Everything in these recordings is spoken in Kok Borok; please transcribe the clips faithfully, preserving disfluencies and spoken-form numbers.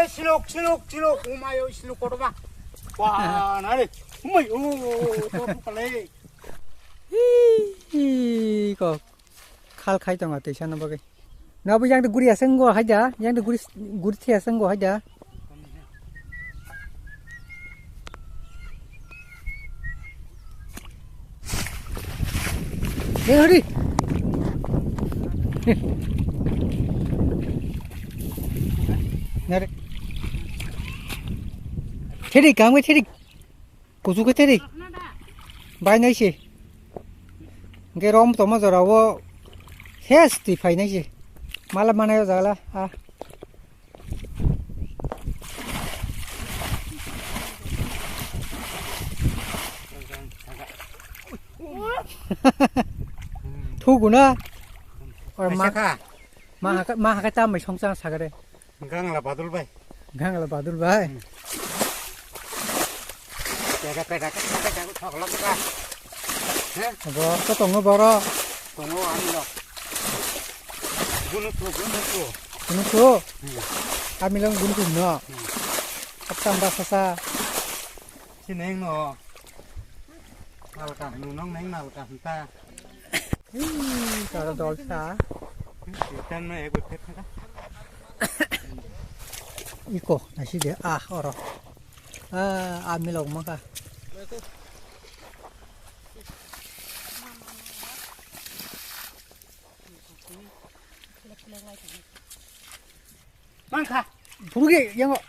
Silok, silok, silok, umayo, silok, kotoba. Wah, nare. Umay, oh, to pale. Hi, hi, kok. Khal khai tongo tei sana bagwi. Na bo yang de guri aseng go haida, yang de guri, guri the aseng go haida. Hey, hurry. Nare. Thedi, kam ke thedi. Kuchu khe thedi. Bai nai se. Ge rom toma jora o. Hes ti phai nai se. Mala manai o jagala. Ah. Thugu na. Or ma, Kaisa kha. Ma haka, ma haka ta mai song chang sagare. Gangla badul bai. Gangla badul bai. Hmm. Peda, peda, peda, peda, thok lok ka. He? Bo to tongo boro. Tongo ani lok. Gunu thu, gunu thu. Gunu thu? Hmm. Ami long gunu thu no. Hmm. Aptam ba sasa. Sineng no. Nalka, nunong neng nalka henta. Hmm, karo dol sa. Ikan na ego thek thek. Iko, nasi de, ah, oro. Ah, amilok maka. Mangkha. Phunukgwi yango.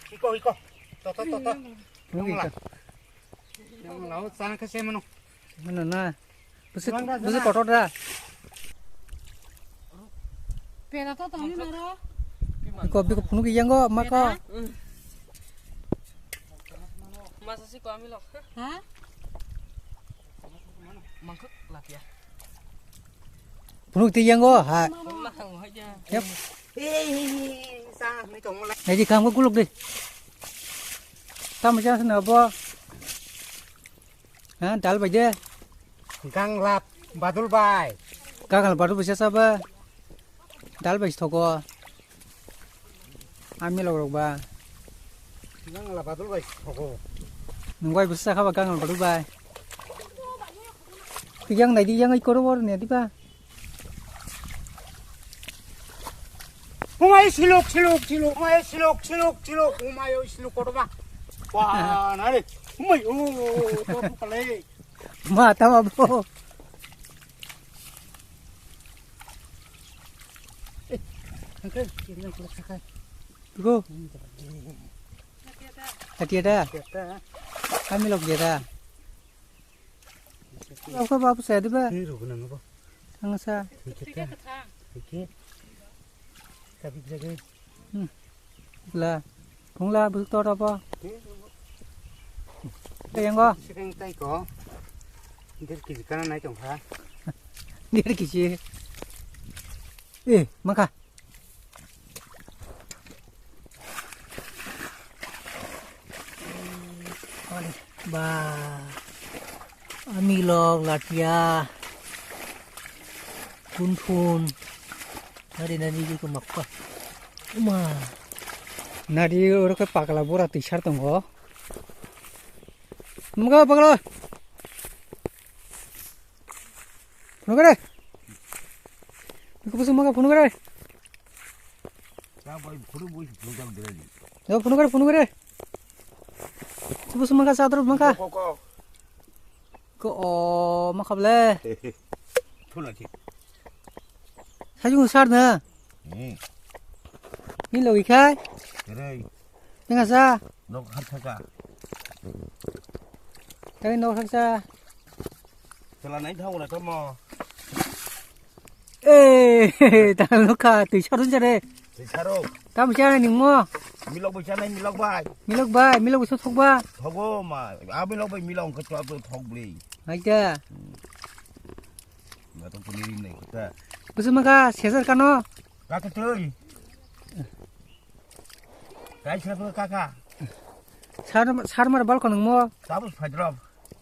Iko, iko. To, to, to, to. Phunukgwi yango. Yango lao, sana khe se mano. Mano na. Busi, busi kotor da. Pera to tong naro. Iko, biko phunukgwi yango, mako. Masa si ko amilok. Ha? Mangkuk lapia. Phunuk ti yango, ha. Yep. Naidi kam ko kuluk di. Tamo chance na bo. Ha, dal bai de. Ganglap badul bai. Ganglap badul bai sasa ba. Dal bai thogo. Amilok rok ba. Ganglap badul bai thogo. Nung bai busa kha ba ganglap badul bai. Yang naidi yang ikoro bor ne diba. Umay silok, silok, silok, umay silok, silok, silok, umay silok kotoba. Wah, nare. Umay, oh, to pale. Ma tama bo. Eh, angkel, kiri angkel sakai. Go. Tatia da. Tatia. Kami lok dia da. Apa babu saya diba? Ni rugu nang apa? Tangsa. Tatia. Tatia. Tapi bisa gini. Hmm. La. Phungla busuk tor apa? Tenggo. Sering tai ko. Dir kiji kana nai tong kha. Dir kiji. Eh, maka. Ba. Amilok latia. Kunthun. Nari nari ko makpa. Uma. Nari oro ke pakla bora tisar tongo. Mga pakla. Phunukare. Biko busu mga phunukare. Yo phunukare phunukare. Busu mga sadar mga. Ko, ko, ko. Ko o makable. Thuna thik. Sajung sar na. Hmm. Ni logi khai. Rei. Tengah sa. Nok har thaka. Tengah nok har sa. Sela nai thau na tamo. Eh, ta lokha twi sarun jare. Twi saro. Tam jare ningmo. Milok bai chanai milok bai. Milok bai, milok bai sok ba. Thogo ma. A milok bai milok ko to to thok bli. Aja. Ma to puni ri nei ta. Busu maka sesar kano. Ka ka tui. Kai sila pura kaka. Sar, sar mar bal konong mo. Tabus phai drop.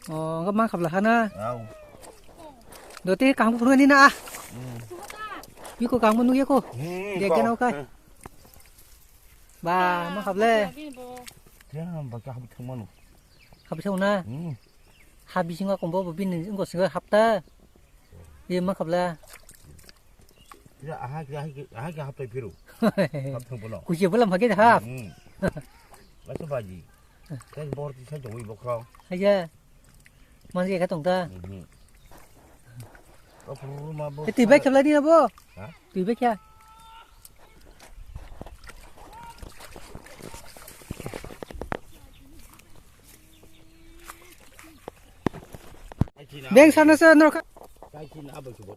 Oh, enggak mangkap lah hana. Au. Dote kaham phuru ni na ah. Hmm. Biko kaham nung ya ko. Hmm, dia ko. Kena ukai. Hmm. Ba, ma khaple. Khe ham ba khe habi thangmano. Habi thangna? Hmm. Habi singa kombo bo bini ngo singa hapta. Ye ma khabla. Kira aha, kira aha, aha khe haptai phiro. Hap thang bono. Kuchi bolam hage hap. Hmm. Laso baji. Khe bor ti sa jongwi bokhro. Haya. Mangi ka tong ta. Mhm. Ko phuru ma bo. Eh, tui bai khabla ni abo. Ha? Tui bai kha. Beng sana sa norok. Kai china abo subo.